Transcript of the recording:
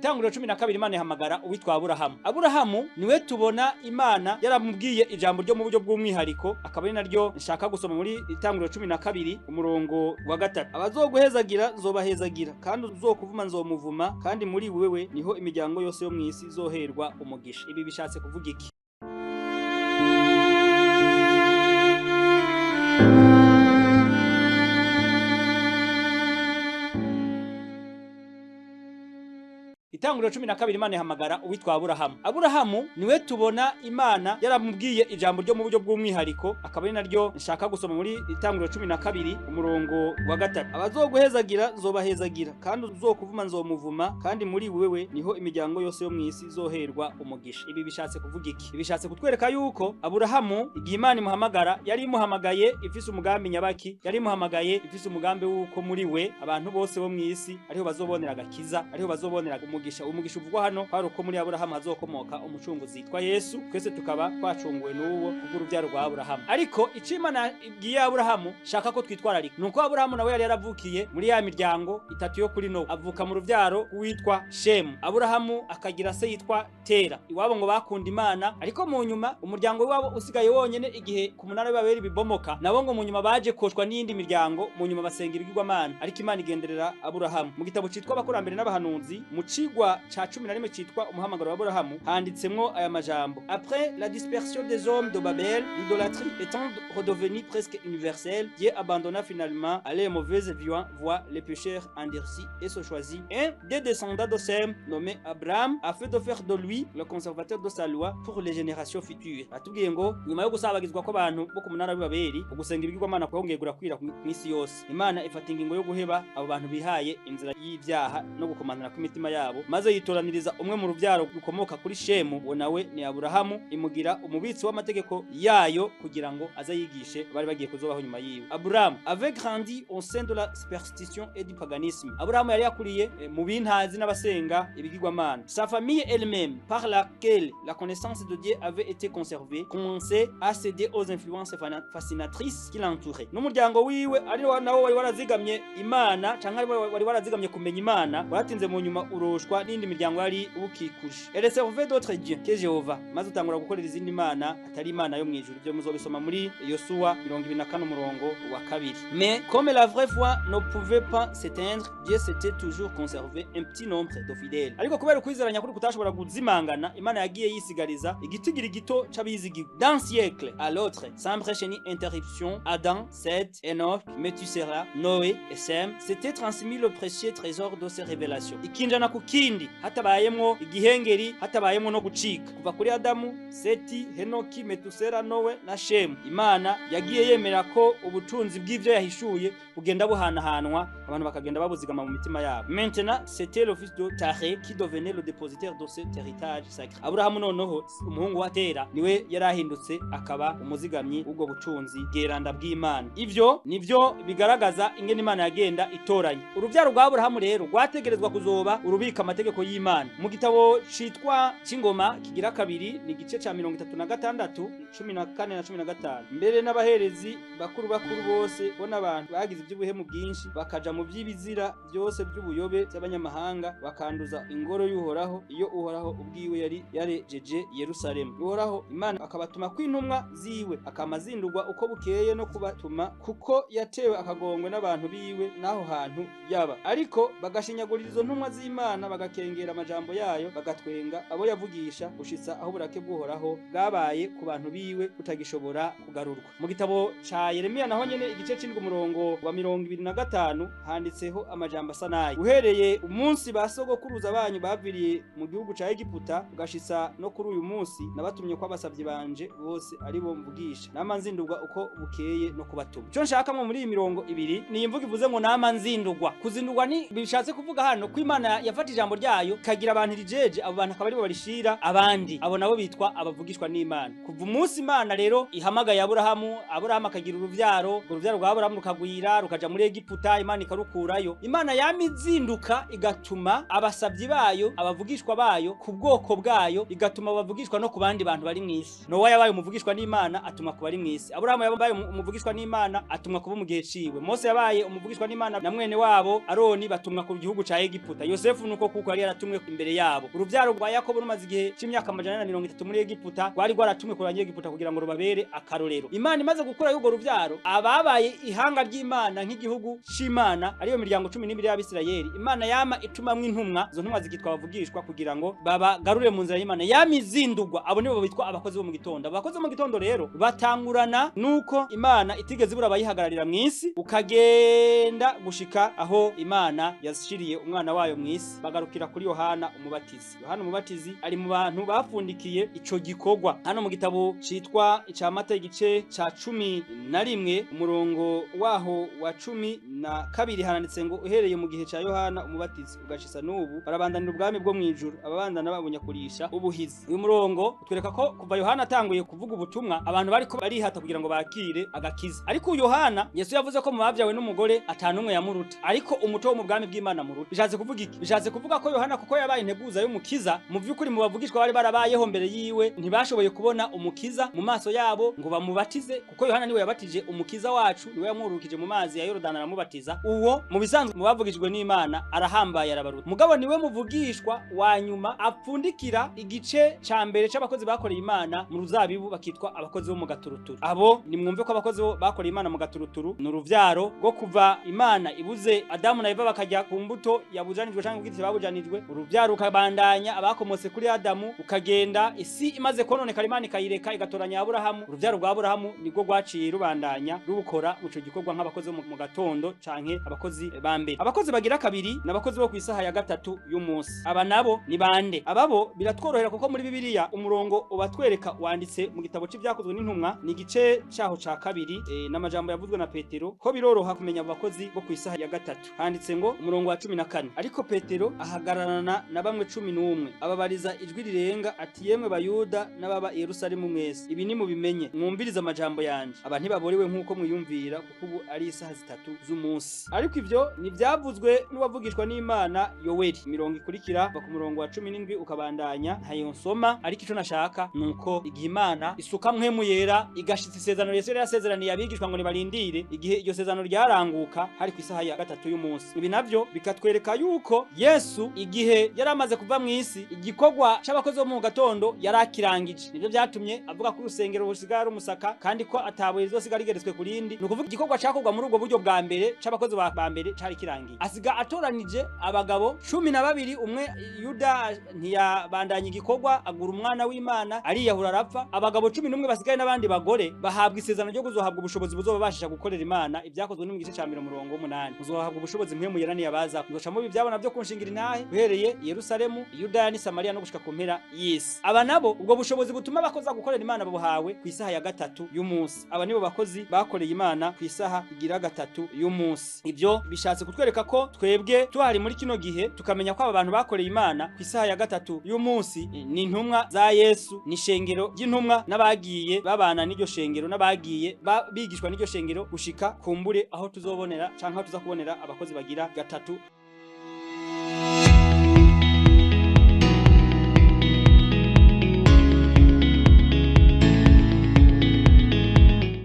Itanguriro 12, Imana ihamagara uwitwa Aburahamu. Aburahamu niwe tubona Imana yaramubwiye ijambo ryo mu buryo bw'umwihariko, akaba ari naryo nshaka gusoma muri Itanguriro 12 umurongo wa 3. Abazoguhezagira nzobahezagira, kandi uzokuvuma nzomuvuma, kandi muri wewe niho imiryango yose yo mw'isi izoherwa umugisha. Ibi bishatse kuvuga iki? Itanguriro 12, Imana ihamagara uwitwa Aburahamu. Aburahamu niwe tubona Imana yaramubwiye ijambo ryo mu buryo bw'umwihariko, akaba ari naryo nshaka gusoma muri Itanguriro 12 umurongo wa 3. Abazoguhezagira nzobahezagira, kandi uzokuvuma nzomuvuma, kandi muri wewe niho imiryango yose yo mw'isi izoherwa umugisha. Ibi bishatse kuvuga iki? Ibi bishatse kutwereka yuko Aburahamu igihe Imana imuhamagara yari imuhamagaye ifise umugambi nyabaki, yari imuhamagaye ifise umugambi w'uko muri we abantu bose bo mw'isi ariho bazobonera agakiza, ariho bazobonera umugisha. Umugisha uvugwa hano kwari uko muri Aburahamu hazokomoka umucunguzi yitwa Yesu, twese tukaba twacunguwe n'uwo kubw'urubyaro rwa Aburahamu. Ariko ico Imana ibwiye Aburahamu shaka ko twitwararika nuko Aburahamu nawe yari yaravukiye muri ya miryango itatu yo kuri Nowa, avuka mu rubyaro rw'uwitwa Shemu. Aburahamu akagira se yitwa Tera. Iwabo ngo bakunda Imana, ariko mu nyuma umuryango wabo usigaye wonyene igihe ku munara w'Ibabeli bibomoka, nabo ngo mu nyuma baje koshwa n'iyindi miryango, mu nyuma basenga ibigirwamana, ariko Imana igenderera Aburahamu. Mu gitabo citwa Abakurambere n'Abahanuzi, mu cigwa ca 11 citwa Umuhamagaro wa Aburahamu, handitsemwo aya majambo: Après la dispersion des hommes de Babel, l'idolâtrie étant redevenue presque universelle, Dieu abandonna finalement à les mauvaises voies les pécheurs endurcis et se choisit un des descendants de Sem nommé Abraham afin de faire de lui le conservateur de sa loi pour les générations futures. Atubwiye ngo nyuma yo gusabagizwa kw'abantu bo ku munara w'Ibabeli, ugusenga ibigirwamana kwongeye gurakwira mw'isi yose, Imana ifata ingingo yo guheba abo bantu bihaye inzira y'ibyaha no gukomanana kw'imitima yabo, maze yitoraniriza umwe mu rubyaro rukomoka kuri Shemu, uwo nawe ni Aburahamu, imugira umubitsi w'amategeko yayo kugira ngo aze yigishe bari bagiye kuzobaho nyuma yiwe. Aburahamu avait grandi au sein de la superstition et du paganisme. Aburahamu yari yakuriye mu bintazi n'abasenga ibigirwamana. Sa famille elle-même, par laquelle la connaissance de Dieu avait été conservée, commençait à céder aux influences fascinatrices qui l'entouraient. N'umuryango wiwe ari nawo wari warazigamye Imana, canke wari warazigamye kumenya Imana, waratinze mu nyuma uroshwa n'indi miryango yari ubukikuje. Elle servait d'autres dieux que Jehova, maze utangura gukorera izindi mana atari Imana yo mw'ijuru. Ibyo muzobisoma muri Yosuwa 24 umurongo wa 2. Mais comme la vraie foi ne pouvait pas s'éteindre, Dieu s'était toujours conservé un petit nombre de fidèles. Ariko kubera ukwizera nyakuri kutashobora kuzimangana, Imana yagiye yisigariza igitigiri gito c'abizigirwa. D'un siècle à l'autre, sans brèche ni interruption, Adam, Seth, Enoch, Methuselah, Noé et Sem s'étaient transmis le précieux trésor de ces révélations. Ikinjana ku kindi, hatabayemwo igihengeri, hatabayemwo no gucika. Kuva kuri Adamu, Seti, Henoki, Metusela, Nowe na Shemu, Imana yagiye yemera ko ubutunzi bw'ivyo yahishuye bugenda buhanahanwa, abantu bakagenda babuzigama mu mitima yabo. Maintenant, c'était le fils de Taré qui devenait le dépositaire de cet héritage sacré. Aburahamu noneho umuhungu wa Tera niwe yarahindutse akaba umuzigamyi w'ubwo butunzi bweranda bw'Imana. Ivyo nivyo bigaragaza ingene Imana yagenda itoranya. Uruvyaro rwa Aburahamu rero rwategerezwa kuzoba urubika amategeko y'Imana. Mu gitabo citwa C'ingoma kigira kabiri, ni igice ca 36, 14 na 15. Mbere n'abaherezi bakuru bakuru bose bo n'abantu bagize iby'ubuhemu bwinshi, bakaja mu by'ibizira byose by'ubuyobe by'abanyamahanga, bakanduza ingoro y'Uhoraho, iyo Uhoraho ubwiwe yari yarejeje Yerusalemu. Uhoraho Imana akabatuma kw'intumwa ziwe, akamazindurwa uko bukeye no kubatuma, kuko yatewe akagongwe n'abantu biwe n'aho hantu yaba. Ariko bagashinyagurira izo ntumwa z'Imana, bagakengera amajambo yayo, bagatwenga abo yavugisha, gushitsa aho burake bw'Uhoraho bwabaye ku bantu biwe butagishobora kugarurwa. Mu gitabo ca Yeremiya naho nyene igice c'indwi umurongo wa 25 handitseho amajambo asa nayo: Uhereye umunsi ba sogokuruza banyu baviriye mu gihugu ca Egiputa ugashitsa no kuri uyu munsi, nabatumye ko abasavyi banje bose ari bo mvugisha, nama nzindurwa uko bukeye no kubatuma. Ico nshaka muri iyi mirongo ibiri ni imvugo ivuze ngo nama nzindurwa. Kuzindurwa ni bishatse kuvuga hano ko Imana yafata ijambo ryayo ikagira abantu rijeje, abo bantu akaba aribo barishira abandi, abo nabo bitwa abavugishwa n'Imana. Kuva umunsi Imana rero ihamagaye Aburahamu, Aburahamu akagira uruvyaro, uruvyaro rwa Aburahamu rukagwira rukaja muri Egiputa, Imana ikarukurayo. Imana yamizinduka igatuma abasavyi bayo, abavugishwa bayo ku bwoko bwayo, igatuma abavugishwa no ku bandi bantu bari mw'isi. Nowa yabaye umuvugishwa n'Imana atuma ku bari mw'isi. Aburahamu yabaye umuvugishwa n'Imana atumwa kuba mu gihe ciwe. Mose yabaye umuvugishwa n'Imana na mwene wabo Aroni batumwa ku gihugu ca Egiputa. Yosefu nuko kuko yari yaratumwe imbere yabo. Uruvyaro rwa Yakobo rumaze igihe c'imyaka 430 muri Egiputa, rwari rwaratumwe ku Banyegiputa kugira ngo rubabere akarorero. Imana imaze gukura y'urwo ruvyaro, ababaye ihanga ry'Imana nk'igihugu c'Imana, ariyo miryango 12 y'Abisirayeli, Imana yama itumamwo intumwa, izo ntumwa zikitwa abavugishwa kugira ngo babagarure mu nzira y'Imana. Yama izindugwa, abo nibo bitwa abakozi bo mu gitondo. Abakozi bo mu gitondo rero batangurana nuko Imana itigeze ibura abayihagararira mw'isi, ukagenda gushika aho Imana yashiriye umwana wayo mw'isi, bagarukira kuri Yohana Umubatizi. Yohana Umubatizi ari mu bantu bafundikiye ico gikorwa. Hano mu gitabo citwa ica Matayo igice ca 11 umurongo waho wa 12 handitse ngo uhereye mu gihe ca Yohana Umubatizi ugashitsa n'ubu barabandanira ubwami bwo mw'ijuru, ababandana babunyakurisha ubuhizi. Uyu murongo utwereka ko kuva Yohana atanguye kuvuga ubutumwa, abantu bariko barihata kugira ngo bakire agakiza. Ariko Yohana, Yesu yavuze ko mu bavyawe n'umugore atanumwe yamuruta, ariko umuto wo mu bwami bw'Imana muruta. Bishatse kuvuga iki? Bishatse kuvuga ko Yohana, kuko yabaye integuza y'umukiza, mu vy'ukuri mu bavugishwa bari barabayeho mbere yiwe ntibashoboye kubona umukiza mu maso yabo ngo bamubatize, kuko Yohana niwe yabatije umukiza wacu, niwe yamwurukije mu mazi ya Yorodani aramubatiza. Uwo mu bisanzwe mu bavugishijwe n'Imana arahambaye, arabaruta. Mugabo niwe muvugishwa wa nyuma apfundikira igice ca mbere c'abakozi bakoreye Imana mu ruzabibu, bakitwa abakozi bo mu gaturuturu. Abo nimwumve ko abakozi bo bakoreye Imana mu gaturuturu ni uruvyaro rwo kuva Imana ibuze Adamu na Eva bakajya ku mbuto yabujanijwe canke ku giti babujanijwe, uruvyaro rukabandanya abakomotse kuri Adamu, ukagenda isi imaze kononekara Imana ikayireka igatoranya Aburahamu. Uruvyaro rwa Aburahamu nibwo rwaciye rubandanya rubukora muco gikorwa nk'abakozi bo mu gatondo canke abakozi ba mbere. Abakozi bagira kabiri n'abakozi bo kw'isaha ya 3 y'umunsi. Aba nabo ni bande? Ababo biratworohera kuko muri Bibiliya umurongo ubatwereka wanditse mu gitabo c'ivyakozwe n'intumwa, ni igice caho ca 2, n'amajambo yavuzwe na Petero, ko biroroha kumenya abo bakozi bo kw'isaha ya 3. Handitse ngo umurongo wa 14, ariko Petero ahagararana na bamwe 11 ababariza ijwi rirenga ati yemwe Bayuda n'ababa i Yerusalemu mwese, ibi nimubimenye, mwumvirize amajambo yanje. Aba ntibaborewe nk'uko mwiyumvira, kuko ubu ari isaha 3 z'umunsi. Ariko ivyo ntivyavuzwe n'uwavugishwa n'Imana Yoweri. Imirongo ikurikira va ku murongo wa 17 ukabandanya, ntayo nsoma, ariko ico nashaka nuko igihe Imana isuka mpwemu yera igashitsa isezerano Yesu yari yasezeraniye abigishwa ngo nibarindire, igihe iryo sezerano ryaranguka hari ku isaha ya 3 y'umunsi. Ibi navyo bikatwereka yuko Yesu igihe yari amaze kuva mw'isi, igikorwa c'abakozi bo mu gatondo yarakirangije. Nivyo vyatumye avuga ko urusengero rusigara rumusaka kandi ko atabuye rizosigara rigeretswe ku rindi. Ni ukuvuga igikorwa cakorwa muri ubwo buryo bwa mbere c'abakozi ba mbere cari kirangiye. Asiga atoranije abagabo 12, umwe Yuda ntiyabandanya igikorwa, agura umwana w'Imana ariyahura arapfa. Abagabo 11 basigaye n'abandi bagore bahabwa isezerano ryo kuzohabwa ubushobozi buzobabashisha gukorera Imana. Ibyakozwe no mu gice ca 8. Muzohabwa ubushobozi mwe muyeraniye abaza, muzoca mu ibyabona byo kunshingira intahe uhereye i Yerusalemu, Yudaya n'i Samariya no gushika ku mpera y'isi. Aba nabo ubwo bushobozi butuma bakoza gukorera Imana babuhawe ku isaha ya 3 y'umunsi. Aba nibo bakozi bakoreye Imana ku isaha igira 3 y'umunsi. Ibyo bishatse kutwereka ko twebwe tuhari muri kino gihe tukamenya ko aba bantu bakoreye Imana ku isaha ya 3 y'umunsi ni intumwa za Yesu, ni shengero ry'intumwa n'abagiye babana n'iryo shengero n'abagiye bigishwa n'iryo shengero gushika kumbure aho tuzobonera canke aho tuzakubonera abakozi bagira 3.